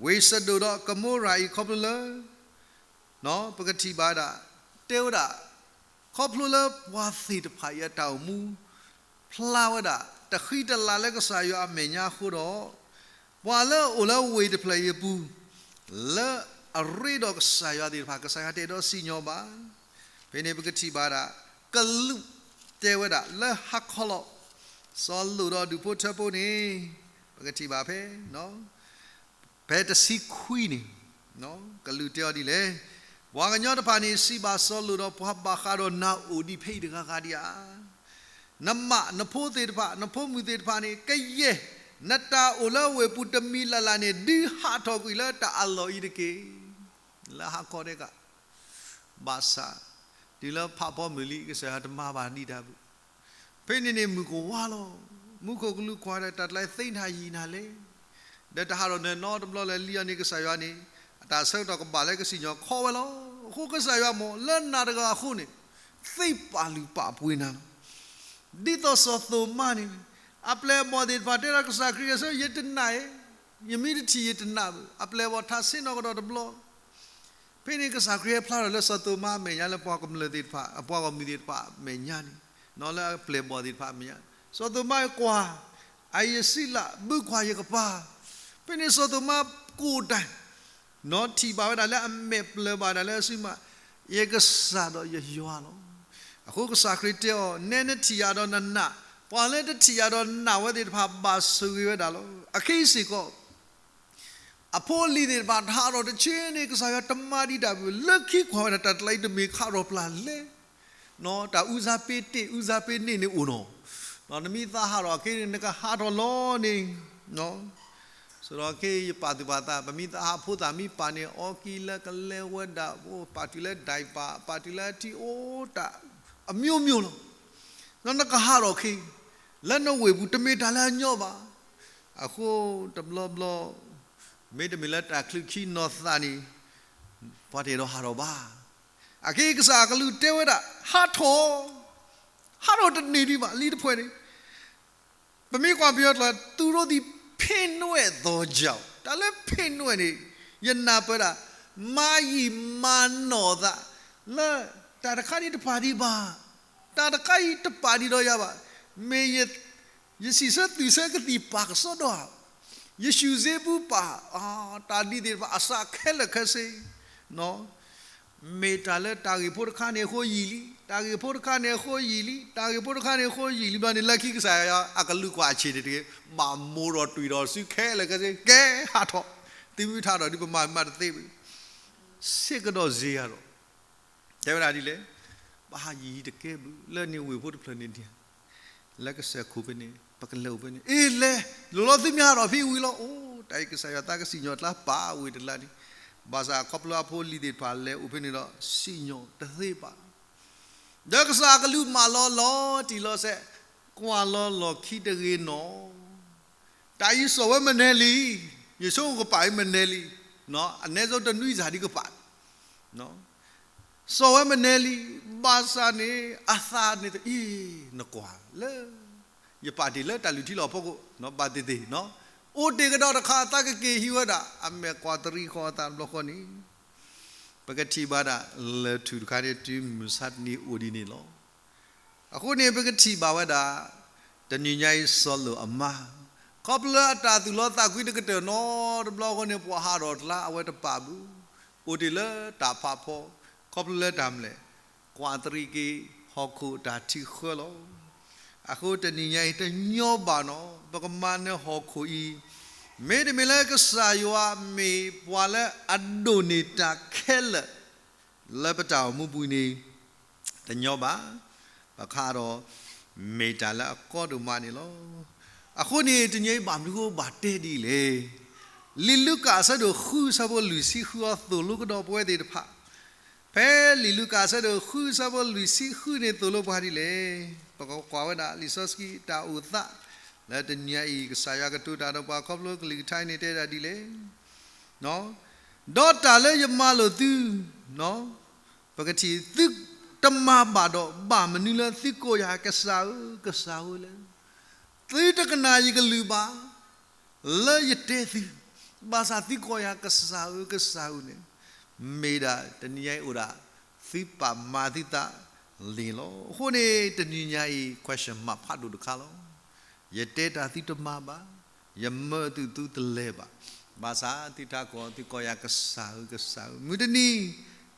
ဝ့ၢ်စဒိၣ်ဒီးကမိၤရၤအံၤခီဖျိလၢ ပကထံၣ်ဘၣ်ဝဲဒၣ် တဲဝဲဒၣ် ခီဖျိလၢပှၤသ့ၣ်တဖၣ်အံၤအတၢ်အိၣ်မူ ဖျါဝဲဒၣ် တဃံတလၤလၢကစၢ်ယွၤအမဲာ်ညါအဃိဒီး ပှၤလၢအအိၣ်လၢဝ့ၢ်တဖျၢၣ်အံၤအပူၤ လၢအရ့ဒီးကစၢ်ယွၤသ့ၣ်တဖၣ် ကစၢ်ယွၤတအဲၣ်ဒိးစံၣ်ညီၣ်ဘၣ်. ဖဲန့ၣ်ပကထံၣ်ဘၣ်ဒၣ် ကလူးတဲဝဲဒၣ်လၢဟါခီလီၤ စီၤလိာ်ဒီးဒူၣ်ဖိထၢဖိန့ၣ် ပကထံၣ်ဘၣ်ဖဲ ဖဲတဆံခွံန့ၣ် ကလူးတဲအီၤဒ်လဲၣ်. ပှၤကညီတဖၣ်န့ၣ် စံးဘၣ်စီၤလိာ်ဒီးပှၤဘၣ်ဃးဒီးနၤအိၣ်ဒံးဖဲအံၤတဂၤဂၤဒံးဧါ. နမါ နဖိသ့ၣ်တဖၣ် နဖိမုၣ်သ့ၣ်တဖၣ်န့ၣ် ကယဲၢ် နတၢ်အိၣ်လၢဝ့ၢ်ပူၤတမံၤလၢ်လၢ်န့ၣ် ဒုးဟးထီၣ်ကွံာ်လၢတၢ်အလီၢ်အံၤတက့ၢ်. လၢဟါခီဒဲးကး ဘၣ်ဆၣ် တုၤလၢဖးဖီမုၢ်လံ ကစၢ်ယွၤတမၤဘၣ်ဒံးတၢ်ဘၣ်. ဖဲန့ၣ်န့ၣ်မုၢ်ကဝါလီၤ. မူခိၣ်ကလူးကွၢ်ဒီး တၢ်တလါသ့နၤယံာ်နၤလဲၣ်. ဒီးတဟးထီၣ်နၤနီတဘျီလၢၤလံအီၤန့ၣ် ကစၢ်ယွၤန့ၣ် အတၢ်ဆၢကတီၢ်ကဘၣ်လၢကစံၣ်ညီၣ်ခီဝဲလီၤ. အဃိကစၢ်ယွၤမ့ၢ် လၢနၤတဂၤအဃိန့ၣ် သ့ပာ်လုၢ်ပာ်ပှ့ၤနၤလီၤ. ဒ်သိးစီၤသိၤမါန့ၣ် အပျဲၢ်အဘီၣ်သ့ၣ်တဖၣ်တဲဒီးကစၢ်ခရံာ် ကစၢ်ယတနာ်ဧါ, ယမ့ၢ်တထံၣ်ယတနာ်ဘၣ်, အပျဲၢ်အဘီၣ်ထါဆ့ၣ်နီၤကဒီးတဘျီ ဖဲန့ၣ်ကစၢ်ခရံာ်ဟဲဖျါထီၣ်လၢစီၤသိၤမါအမဲာ်ညါ လၢပှၤကမျၢၢ်သ့ၣ်တဖၣ် အပှၤဂီၢ်မုၢ်သ့ၣ်တဖၣ်အမဲာ်ညါန့ၣ်, လၢအပျဲၢ်အဘီၣ်သ့ၣ်တဖၣ်အမဲာ်ညါ, စီၤသိၤမါကွၢ် အယစံလး ဘုကွၢ်ယကပၤ, ဖဲန့ၣ်စီၤသိၤမါကိၢ်တၢ် ထံၣ်ဘၣ်ဝဲဒၣ်လၢအမဲာ်ပျၢၤဘၣ်ဒၣ်လၢအစုမး, ယကစၢ်ဒီးယယွၤလီၤ. အဃိကစၢ်ခရံာ်တဲအီၤ နဲနထံၣ်ယၤဒီးနနာ်, ပှၤလၢတထံၣ်ယၤဒီးနာ်ဝဲသ့ၣ်တဖၣ်ဘၣ်ဆိၣ်ဂ့ၤဝဲဒၣ်လီၤ. အခဲအံၤစ့ၢ်ကီး အဖိအလံၤသ့ၣ်တဖၣ် တဟးထီၣ်တဆ့န့ၣ် ကစၢ်ယွၤတမၤဒံးတၢ်ဘၣ်, လၢခံကွၢ်ဝဲဒၣ်တၢ်တလါအံၤတမ့ၢ်ခးထီၣ်ပျၢ်လဲၣ်, တၢ်အူစါပ့တ့ၢ် အူစါပ့န့ၢ်န့ၣ်အိၣ်နီၤ, နမ့ၢ်သးဟးထီၣ်အခဲန့ၣ် နကဟးထီၣ်လီၤန့ၣ်, ဆိုတော့ခဲအံၤယပာ်သူၣ်ပာ်သး ပမ့ၢ်သးဟးဖိသၣ်မ့ၢ်ပာ်န့ၣ် အီကံလၢကလဲဝဲဒၣ်, ပာ်တုၤလၢဒၣ်ပာ် ပာ်တုၤလၢထံအိၣ်တၢ် အမျိုးမျိုးလီၤ. နကဟးထီၣ်ခဲအံၤ လၢနဝ့ၢ်ပူၤတမ့ၢ်တၢ်လၢအညီဘၣ်. အဃိတဘျီဘျီ မ့တမ့ၢ်လၢတၢ်ချုးခံနီၤသးန့ၣ် ပှၤတအဲၣ်ဒိးဟးထီၣ်ဘၣ်. အခဲအံၤကစၢ်အကလူးတဲဝဲဒၣ် ဟးထီၣ်, ဟးထီၣ်တန့ၢ်ဒံးဘၣ် လံတဖုန့ၣ်, ပမ့ၢ်ကွၢ်ပယီၤကျိာ် သူတို့သည် ဖံးနွဲ့သောကြောင့်, တၢ်လၢဖံးနွဲ့န့ၣ် ယနၢ်ပၢၢ်ဒၣ် မၤယံာ်မၤနီၢ်သး လၢတၢ်တခါန့ၣ်တပာ်ဒံးဘၣ်, တၢ်တခါအံၤတပာ်ဒံးဒီးယၤဘၣ်, မ့ၢ်ယ ယစံးဆၢသူၣ်ဆၢကသံၣ်ပာ်ကစီဒီဧါ, ယ shoes ပူၤပာ်, တၢ်ဒ်သ့ၣ်တဖၣ်အစးခဲလၢာ်ခဲဆ့, မ့ၢ်တၢ်လၢတၢ်ဂ့ၢ်ဖိတခါန့ၣ်အဃိယံာ်လံ, တၢ်ဂ့ၢ်ဖိတခါန့ၣ်အဃိယံာ်လံ, တၢ်ဂ့ၢ်ဖိတခါန့ၣ်အဃိယံာ်လံဘျီန့ၣ် လၢခံကစၢ်ယွၤအကလူးကွၢ်ဆံးန့ၣ်တဂ့ၤ, ဘၣ်မိၢ်ဒီးတွံၢ်ဒီးစုခဲလၢာ်ခဲဆ့, ကဲဟးထီၣ်, သုမ့ၢ်ထးဒီးဒုးပမၤမၤတသ့ဘၣ်, ဆ့ကဒီးစ့ယၤဒီး တဲဝဲဒၣ်ဒ်လဲၣ်, ဘၣ် ပၢ်ယံာ်တကဲဘျုး လၢန့ၣ်ဝ့ၢ်ဖိတဖျၢၣ်န့ၣ်ဒ် လၢကစၢၢ်ခိၣ်ဖဲန့ၣ် ပကလဲၤအိၣ်ဖဲန့ၣ် အ့ လဲၤ လိၣ်လီၤသုမ့ၢ်ဟးထီၣ်ဖဲအံၤဝံၤလီၤ. အိၣ် တၢ်အံၤကစၢ်ယွၤသးကစံၣ်ညီၣ်ကျါ ပာ်ဝ့ၢ်တလါန့ၣ် ဘၣ်ဆၣ်ခီဖျိအဖိအလံၤသ့ၣ်တဖၣ်လဲၤအိၣ်ဖဲန့ၣ်ဒီး စံၣ်ညီၣ်တသ့ဘၣ်. ဒီးကစၢ်အကလူးမၢလီၤလီၤတံၢ်လီၤဆဲး ကွၢ်လီၤလီၢ်ခံတဂ့ၤနီၣ်. တၢ်အံၤစိာ်ဝဲမနုၤလံ, ယဆိကမိၣ်ကပာ်အံၤမနုၤလံ, အနည်းဆုံးတနွံစၤဒ်ကပာ် စိာ်ဝဲမနုၤလံ, ဘၣ်ဆၣ်န့ၣ် အသးန့ၣ်တအံၤ နကွၢ်လၢ ယပာ်တ့ၢ်လၢတၢ်လုၢ်ထံလီၢ်ဖီခိၣ် ဘၣ်သ့ၣ်သ့ၣ်, အိၣ်တ့ၢ်ကဒီးတခါ သးကက့ၤဟံးဝဲဒၣ် အမဲာ်ကွၢ်တရံးဃီအသးတဘျီဃီန့ၣ် ပကထံၣ်ဘၣ်ဒၣ် လၢၢ်ထူၣ်တခါန့ၣ် တုၤမုၢ်ဆါတနံၤအိၣ်ဒ်န့ၣ်လီၤ. အဃိန့ၣ် ပကထံၣ်ဘၣ်ဝဲဒၣ် တနံၤညါအံၤစီၤလိာ်အမါ ခီဖျိလၢအတၢ်သူၣ်လီသးကွံတကတၢၢ်နီတဘျီအဃိန့ၣ် ပှၤဟးထီၣ်ကျါအဝဲတပာ်ဘူး, အိၣ်တ့ၢ်လၢတၢ်ဖးဖီ, ခီဖျိလၢတၢ်မနုၤလဲၣ်, ကွၢ်တရံးက့ၤ ဟီၣ်ခိၣ်တၢ်ထံၣ်ဃၢလီၤ. အဃိတနံၤညါအံၤတညီဘၣ်နီၣ် ပကမၤနၢၤဟီၣ်ခိၣ်အံၤ, မ့တမ့ၢ်လၢကစၢ်ယွၤမ့ၢ်ပှၤလၢအဒိၣ်န့ၢ်တၢ်ခဲလၢာ် လၢပတၢ်အိၣ်မူပူၤန့ၣ် တညီဘၣ်, ပခါဒီး မ့ၢ်တၢ်လၢအကီဒိၣ်မးန့ၣ်လီၤ. အဃိန့ၣ် တနံၤအံၤဘၣ်မနုၤဃိဘၣ်တဲဒ်လဲၣ်. လံာ်လူၤကၣ်အဆၢဒိၣ်ဃုအဆၢဖိလွံၢ်ဆံဃုအသိၣ်လိကဒီးပဝဲသ့ၣ်တဖၣ်, ဖဲလံာ်လူၤကၣ်အဆၢဒိၣ်ဃုအဆၢဖိလွံၢ်ဆံဃုန့ၣ်သိၣ်လိပှၤဒ်လဲၣ်. ပကကွၢ်ဝဲဒၣ်လံာ်စီဆှံတၢ်အိၣ်သး လၢတနံၤအံၤ ကစၢ်ယွၤကတိၤတၢ်ဒီးပှၤခီဖျိကလုၢ်ကထါအံၤန့ၣ်တဲဒၣ်ဒ်လဲၣ် ဒီးတၢ်လၢယမၤလိာ်သု, ပကထံၣ်သုတမၤဘၣ်ဒီး ဘၣ်မနုၤလၢသုကိးယၤကစၢ်ဧၢ ကစၢ်ဧၢလဲၣ်. သုတကနၣ်ယကလုၢ်ဘၣ် လၢယတဲသု, ဘၣ်ဆၣ်သုကိးယၤကစၢ်ဧၢ ကစၢ်ဧၢန့ၣ် မ့ၢ်ဒၣ်တနံၤညါအံၤအိၣ်ဒၣ် သုပာ်မၤသုသးလ့ၣ်လီၤ. အဃိန့ၣ် တနံၤညါအံၤ question mark ဖးဒိၣ်တခါလီၤ. ယတဲတၢ်သုတမၤဘၣ်, ယမၢသုသုတလဲၤဘၣ်, ဘၣ်ဆၣ်သုထးခိၣ်သုကိးယၤကစၢ်ဧၢ ကစၢ်ဧၢ, မုၢ်တနံၤ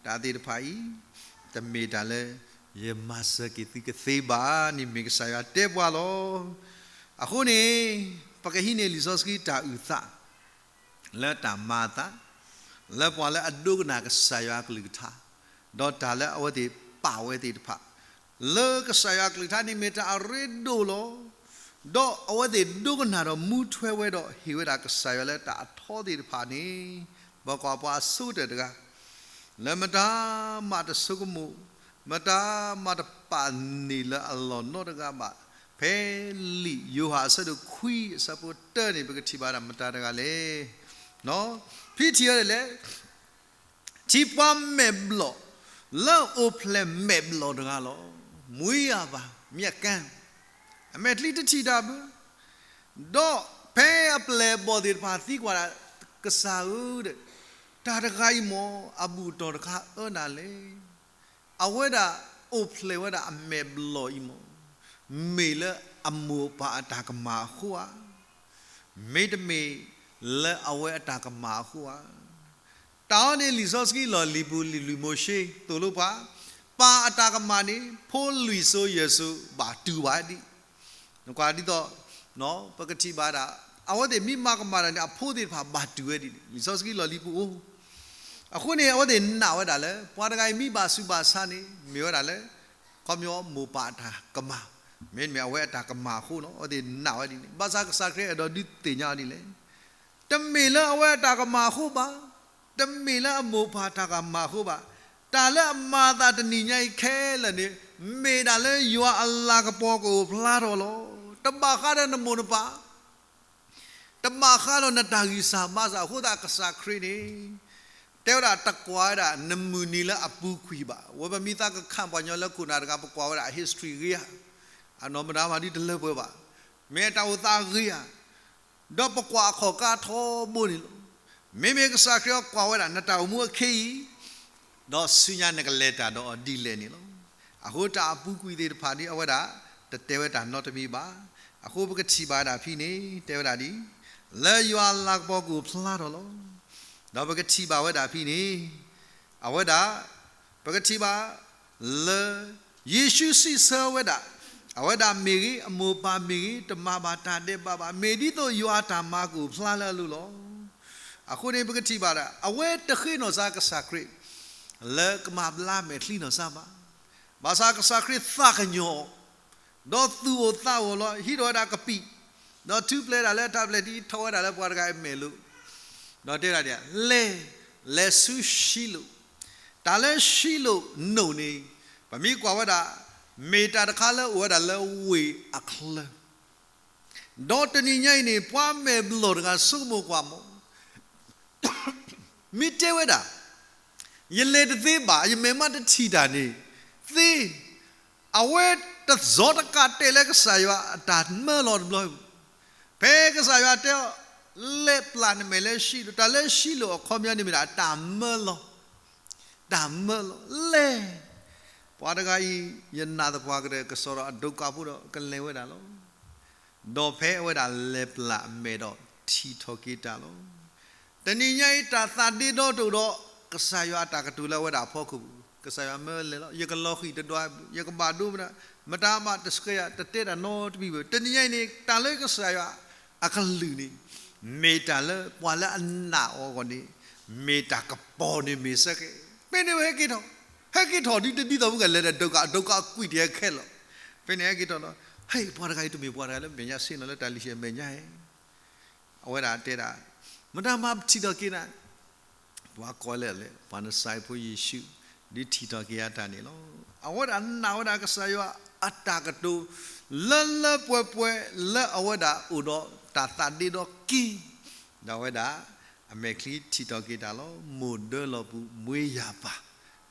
တၢ်သ့ၣ်တဖၣ်အံၤ တမ့ၢ်တၢ်လၢ ယမၤစၢၤက့ၤသုကသ့ဘၣ်န့ၣ် မ့ၢ်ကစၢ်ယွၤတဲပှၤလီၤ. အဃိန့ၣ် ပကဟံးန့ၢ်လံာ်စီဆှံတၢ်အုၣ်သး လၢတၢ်မၤအသး လၢပှၤလၢအဒိကနၣ်ကစၢ်ယွၤအကလုၢ်ကထါ, ဒီးတၢ်လၢအဝဲသ့ၣ်ပာ်ဝဲသ့ၣ်တဖၣ် လၢကစၢ်ယွၤအကလုၢ်ကထါန့ၣ်မ့ၢ်တၢ်အရ့ဒိၣ်လီၤ. ဒီးအဝဲသ့ၣ်ဒိကနၣ်ဒီးမူထွဲဝဲဒီးဟ့ၣ်ဝဲဒၣ်ကစၢ်ယွၤလၢတၢ်အထီသ့ၣ်တဖၣ်န့ၣ် ပကွၢ်ပှၤအဆိကတၢၢ်တဂၤ လၢမတၤမးတဆိကမိၣ်, မတၤမးတပာ်န့ၢ်လၢအလီၢ်နီတဂၤဘၣ်, ဖဲလံာ်ယိၤဟၣ်အဆၢဒိၣ်ခွံအဆၢဖိတၢန့ၣ် ပကထံၣ်ဘၣ်ဒၣ်မတၤတဂၤလဲၣ်. ဖဲထံၣ်ဝဲဒၣ်လဲၣ် ထံပှၤမဲာ်ဘျီၣ် လၢအိၣ်ဖျဲၣ်မဲာ်ဘျီၣ်တဂၤလီၤ. မွေးရာပါ မျက်ကန်း အမဲာ်ချံတထံၣ်တၢ်ဘၣ်. ဒီးဖဲအပျဲၢ်အဘီၣ်သ့ၣ်တဖၣ်သံကွၢ်ဒၣ် ကစၢ်ဧၢ, တၢ်တဂၤအံၤမ့ၢ် အဘူၣ်အတီၢ်တခါအၢနၤလဲၣ်. အဝဲဒၣ်အိၣ်ဖျဲၣ်ဝဲဒၣ်အမဲာ်ဘျီၣ်အံၤမ့ၢ် မ့ၢ်လၢအမိၢ်အပၢ်အတၢ်ကမၣ်အဃိဧါ, မ့တမ့ၢ်လၢအဝဲအတၢ်ကမၣ်အဃိဧါ. တၢ်အံၤန့ၣ် လံာ်စီဆှံလီၢ်လံၤပူၤ လံာ်လွံၢ်မိၤၡ့သိၣ်လိပှၤ, ပၢ်အတၢ်ကမၣ်န့ၣ် ဖိလွံၢ်စိၤယဲၢ်စိၤဘၣ်တူၢ်ဘၣ်ဒံး နကွၢ်ဒ်သိး ပကထံၣ်ဘၣ်ဒၣ် အဝဲသ့ၣ်မ့ၢ်မၤကမၣ်တၢ်န့ၣ် အဖိသ့ၣ်တဖၣ်ဘၣ်တူၢ်ဝဲဒ်န့ၣ် လံာ်စီဆှံလီၢ်လံၤပူၤအိၣ်. အဃိန့ၣ် အဝဲသ့ၣ်နာ်ဝဲဒၣ်လၢ ပှၤတဂၤအံၤမ့ၢ်ဘၣ်ဆူးဘၣ်ဆါန့ၣ် မ့ၢ်ဝဲဒၣ်လၢ ခီပညီမိၢ်ပၢ်အတၢ်ကမၣ်, မ့တမ့ၢ်အဝဲအတၢ်ကမၣ်အဃိလီၤ. အဝဲသ့ၣ်နာ်ဝဲဒ်န့ၣ် ဘၣ်ဆၣ်ကစၢ်ခရံာ်အဲၣ်ဒိးဒုးသ့ၣ်ညါအီၤဒ်လဲၣ်. တမ့ၢ်လၢအဝဲအတၢ်ကမၣ်အဃိဘၣ်, တမ့ၢ်လၢအမိၢ်ပၢ်တၢ်ကမၣ်အဃိဘၣ်, တၢ်လၢအမၤအသးတနံၤညါအံၤခဲလၢာ်န့ၣ် မ့ၢ်ဒၣ်လၢယွၤအလၤကပီၤကအိၣ်ဖျါထီၣ်လီၤ. တဘၣ်ဃးဒီးနမိၢ်နပၢ် တဘၣ်ဃးဒီးနတၢ်ဂံၢ်စၢ်ဘါစၢ်အဃိသတး ကစၢ်ခရံာ်န့ၣ် တဲဝဲဒၣ်တကွၢ်ဝဲဒၣ်နမုၢ်နံၤလၢအပူၤကွံာ်ဘၣ်. ဝဲပမ့ၢ်သးကခးပှၤကညီလၢခိၣ်နၢ်တဂၤ ပကွၢ်ဝဲဒၣ်အ history ဂ့ၤဧါ, အနီၢ်မတၤမၤဒ်တလၢပှဲၤဘၣ်, မ့ၢ်အတၢ်အိၣ်သးဂ့ၤဧါ, ဒီးပကွၢ်အခီၣ်ကါထီဘိန့ၣ်လီၤ. မ့မ့ၢ်ကစၢ်ခရံာ်အီၤကွၢ်ဝဲဒၣ်နတၢ်အိၣ်မူအခ့အံၤ ဒီးဆူညါနကလဲၤတၢ်ဒီးအီၤဒ်လဲၣ်န့ၣ်လီၤ. အဃိတၢ်အပူၤကွံာ်သ့ၣ်တဖၣ်န့ၣ် အဝဲဒၣ်တတဲဝဲတၢ်နီတမံၤဘၣ်. အဃိပကထံၣ်ဘၣ်ဒၣ်ဖဲန့ၣ် တဲဝဲဒၣ်ဒ် လၢယွၤအလၤကပီၤကအိၣ်ဖျါထီၣ်လီၤ. ဒီးပကထံၣ်ဘၣ်ဝဲဒၣ်ဖဲန့ၣ် အဝဲဒၣ် ပကထံၣ်ဘၣ် လၢ ယ့ၣ်ၡူးစံးဆၢဝဲဒၣ် အဝဲဒၣ်မ့ၢ်ဂ့ၤ အမိၢ်ပၢ်မ့ၢ်ဂ့ၤ တမၤဘၣ်တၢ်ဒဲးဘးဘၣ်, မ့ၢ်ဒ်သိးယွၤအတၢ်မၤကအိၣ်ဖျါလၢအလိၤလီၤ. အဃိန့ၣ် ပကထံၣ်ဘၣ်ဒၣ် အဝဲတဃ့နီၢ်စၢ်ကစၢ်ခရံာ် လၢကမၤဘျါမဲာ်ချံနီၢ်စၢ်ဘၣ်. ဘၣ်ဆၣ်ကစၢ်ခရံာ်သးကညီၤအီၤ, ဒီးသူၣ်အိၣ်သးအိၣ်လီၤ, ဟံးထီၣ်ဝဲဒၣ်ကပံာ်, ဒီးထုးပျဲဒၣ်လၢတၢ်ပျဲၢ်ဒ်အံၤ ထီၣ်ဝဲဒၣ်လၢပှၤတဂၤအမဲာ်လိၤ, ဒီးတဲဒၣ်ဒ်အံၤ, လဲၤ, လဲၤဆူၡံလိၣ်, တၢ်လၢၡံလိၣ်နိၣ်န့ၣ်, ပမ့ၢ်ကွၢ်ဝဲဒၣ်, မ့ၢ်တၢ်တခါလၢအိၣ်ဝဲဒၣ်လၢဝ့ၢ်အချၢ ဒီးတနံၤညါအံၤန့ၣ် ပှၤမဲာ်ဘျီၣ်တဂၤဆိကမိၣ်ကွၢ်မး, မ့ၢ်တဲဝဲဒၣ်, ယလဲၤတသ့ဘၣ်, ယမဲာ်မးတထံၣ်တၢ်န့ၣ်, သ့, အဝဲတစီၤတကးတဲာ်လၢကစၢ်ယွၤအတၢ်မၢလီၤတဘျီ, ဖဲကစၢ်ယွၤတဲအီၤ, လဲၤပျၢ်နမဲာ်လၢၡံလိၣ်, တၢ်လၢၡံလိၣ်အခီပညီန့ၣ်မ့ၢ်ဒၣ်တၢ်မၢလီၤ, တၢ်မၢလီၤ, လဲၤ, ပှၤတဂၤအံၤ, ယနာ်သပှၢ်ကတၢၢ် ကစီၣ်ဒီးအဒိးကးဖိဒီးကလဲၤဝဲဒၣ်လီၤ. ဒီးဖဲအဝဲဒၣ်လဲၤပျၢ်အမဲာ်ဒီးထံၣ်ထီၣ်က့ၤတၢ်လီၤ. တနံၤညါအံၤတၢ်သးဒ့ဒီတအိၣ်ဒီး ကစၢ်ယွၤအတၢ်ကတိၤလၢအဝဲဒၣ်အဖီခိၣ်ပူၤ, ကစၢ်ယွၤမၢလဲၤလီၤ, ယကလီၤဃံၤတဒွး, ယကဘၣ်ဒိမတၤ, မတၤဘၣ်တဆှၢယၤ, တတဲတၢ်နီတမံၤဘၣ်. တနံၤညါအံၤန့ၣ် တၢ်လၢကစၢ်ယွၤအကလုၢ်န့ၣ်, မ့ၢ်တၢ်လၢပှၤလၢအနာ်အီၤအဂီၢ်န့ၣ်, မ့ၢ်တၢ်ကပီၤန့ၣ်မ့ၢ်စ့ၢ်ကီး, ဖဲန့ၣ်ဝဲဟဲက့ၤထီၣ်, ဟဲက့ၤထီၣ်ဒ်တဒ်သိးမုၢ်ဂၤလဲၤဒီးဒိကး, အဒိကးအကွံာ်တ့ၢ်ခဲလၢာ်, ဖဲန့ၣ်ဟဲက့ၤထီၣ်လီၤ. ဟဲ ပှၤတဂၤအံၤတမ့ၢ်ပှၤတဂၤလၢ မဲာ်ညါဆ့ၣ်နီၤလၢတၢ်လုၢ်ဟံၣ်အမဲာ်ညါဧါ, အဝဲဒၣ်တဲဒၣ်, မတၤမၤထံၣ်ထီၣ်က့ၤနၤ, ပှၤကိးလဲၣ်လဲၣ် ပှၤနစၤဖိယ့ၣ်ၡူး, ဒ်ထံၣ်ထီၣ်က့ၤအတၢ်န့ၣ်လီၤ. အဝဲဒၣ်နာ်ဝဲဒၣ်ကစၢ်ယွၤအတၢ်ကတိၤ လၢလၢပှဲၤပှဲၤလၢအဝဲဒၣ်အိၣ်ဒီးတၢ်သးဒ့ဒီက့ၤ, ဒီးအဝဲဒၣ် အမဲာ်ချံထံၣ်ထီၣ်က့ၤတၢ်လီၤ. မိၢ်ဒၢလီၤပူၤ မွေးရာပါ,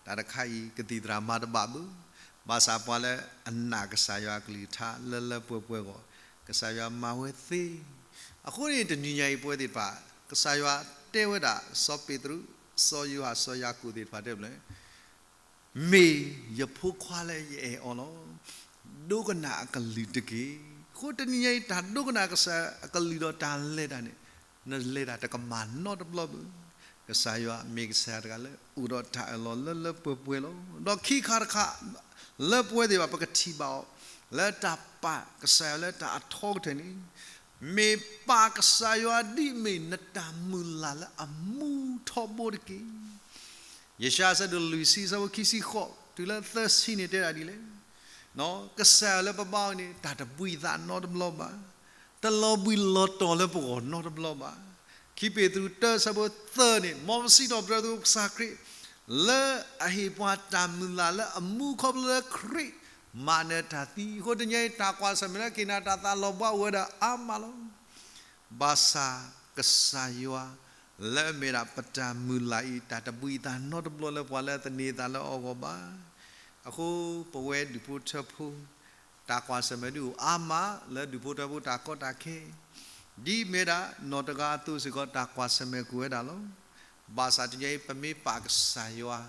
တၢ်တခါအံၤ ကသံၣ်သရၣ်မၤတဘၣ်ဘၣ်, ဘၣ်ဆၣ်ပှၤလၢအနာ်ကစၢ်ယွၤအကလုၢ်ကထါ လၢလၢပှဲၤပှဲၤအဂီၢ်, ကစၢ်ယွၤမၤဝဲသ့. အဃိန့ၣ် တနံၤညါအံၤပဝဲသ့ၣ်တဖၣ်, ကစၢ်ယွၤတဲဝဲဒၣ် စီၤပ့းတရူး, စီၤယိၤဟၣ်, စီၤယၤကိာ်သ့ၣ်တဖၣ်တဲဘျီ မ့ၢ်ယဖိခွါလၢယအဲၣ်အီၤလီၤ. ဒိကနၣ်အကလုၢ်တက့ၢ်. အဃိတနံၤညါအံၤ တၢ်ဒိကနၣ်ကစၢ်အကလုၢ်ဒီးတၢ်လဲၤတၢ်န့ၣ်, နလဲၤတၢ်တကမၣ်နီတဘျီဘၣ်. ကစၢ်ယွၤမ့ၢ်ကစၢ်ယွၤတဂၤလၢအိၣ်ဒီးတၢ်အၢၣ်လီၤလၢလၢပှဲၤပှဲၤလီၤ. ဒီးခံခါတခါ လၢပဝဲသ့ၣ်တဖၣ် ပကထံၣ်ဘၣ်အီၤ လၢတၢ်ပာ်ကစၢ်ယွၤလၢတၢ်အထီကတၢၢ်န့ၣ်, မ့ၢ်ပာ်ကစၢ်ယွၤဒ်အမ့ၢ်နတၢ်မုၢ်လၢ်လၢအမူထီဘိတက့ၢ်. ယၡါယၤ အဆၢဒိၣ်လွံၢ်ဆံ အဆၢဖိခံဆံဃိး တုၤလၢသၢဆံန့ၣ်တဲဒၣ်ဒ်လဲၣ်, ကစၢ်ယွၤလၢပဘါအီၤန့ၣ် တၢ်တဘှံးသးနီတဘျီဘၣ်, တလီၤဘှံးလီၤတီၤလၢပဂီၢ်နီတဘျီဘၣ်. ခံပ့းတရူး တၢ အဆၢဖိသၢန့ၣ် မ်ပစံးထီၣ်ပတြၢၤသကိးကစၢ်ခရံာ် လၢအဟ့ၣ်ပှၤတၢ်မုၢ်လၢ်လၢအမူခီဖျိလၢခရံာ်မၤနၢၤတၢ်သံ. အဃိတနံၤအံၤ တၢ်ကွၢ်ဆၢၣ်မဲာ်လၢက့ၤနၤ တၢ်သးလီၤဘှါအိၣ်ဝဲဒၣ်အါမးလီၤ. ဘၣ်ဆၣ်ကစၢ်ယွၤ လၢအမ့ၢ်ဒၣ်ပတၢ်မုၢ်လၢ်အံၤ တၢ်တဘှံးသးနီတဘျီလၢပှၤလၢအသန့ၤသးလၢအီၤအဂီၢ်ဘၣ်. အဃိပဝဲဒူၣ်ဖိထၢဖိ တၢ်ကွၢ်ဆၢၣ်မဲာ်ဒုးအိၣ်အါမးလၢဒူၣ်ဖိထၢဖိတၢ်ကီတၢ်ခဲ, ဒ်အမ့ၢ်ဒၣ်နီၢ်တဂၤအသိးစ့ၢ်ကီး တၢ်ကွၢ်ဆၢၣ်မဲာ်ကအိၣ်ဝဲဒၣ်လီၤ. ဘၣ်ဆၣ်တနံၤအံၤ ပမ့ၢ်ပာ်ကစၢ်ယွၤ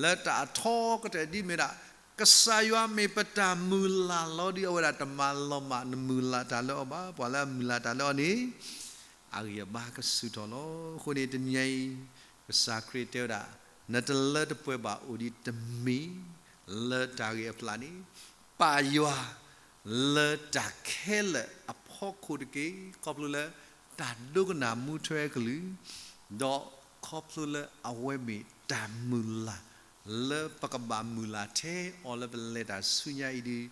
လၢတၢ်အထီကတၢၢ်ဒ်အမ့ၢ်ဒၣ် ကစၢ်ယွၤမ့ၢ်ပတၢ်မုၢ်လၢ်လီၤဒီး အဝဲဒၣ်တမၤလီၤမၢ်နမုၢ်လၢ်တၢ်လၢအီၤဘၣ်. ပှၤလၢအမုၢ်လၢ်တၢ်လၢအီၤန့ၣ် အဂံၢ်အဘါကဆူၣ်ထီၣ်လီၤ. အဃိန့ၣ်တနံၤအံၤ ကစၢ်ခရံာ်တဲဝဲဒၣ် နတလၢတပှဲၤဘၣ်အိၣ်ဒံးတမံၤ လၢတၢ်ဂ့ၢ်အပျၢ်န့ၣ် ပာ်ယွၤ လၢတၢ်ခဲလၢာ်အဖီခိၣ်တက့ၢ်. ခီဖျိလၢတၢ်ဒိကနၣ်မူထွဲအကလုၢ်, ဒီးခီဖျိလၢအဝဲမ့ၢ်တၢ်မုၢ်လၢ် လၢပကဘၣ်မုၢ်လၢ်ထဲအီၤလၢပလဲၤတၢ်ဆူညါအံၤဒုး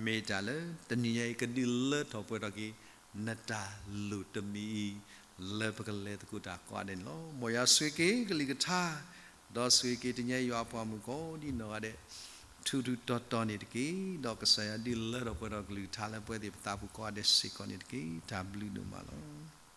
မ့ၢ်တၢ်လၢတနံၤညါအံၤကဒုးလၢထီၣ်ပှဲၤထီၣ်က့ၤ နတၢ်လိၣ်တမံၤအံၤ လၢပကလဲၤသကိးတၢ်ကိးဂၤဒဲးန့ၣ်လီၤ. မ်ယွၤဆိၣ်ဂ့ၤက့ၤကလုၢ်ကထါ ဒီးဆိၣ်ဂ့ၤက့ၤတနံၤညါအံၤယွၤအပှၤမုၣ်ကိးဒ်နီၢ်ဂၤဒဲး ထူးထူးတီၤတီၤန့ၣ်တက့ၢ်. ဒီးကစၢ်ယွၤဒုးလၢထီၣ်ပှဲၤထီၣ်ကလုၢ်ကထါလၢပဝဲသ့ၣ်ပသးပူၤကိးဂၤဒဲးစ့ၢ်ကီးန့ၣ်တက့ၢ်. တၢ်ဘျုးဒိၣ်မးလီၤ.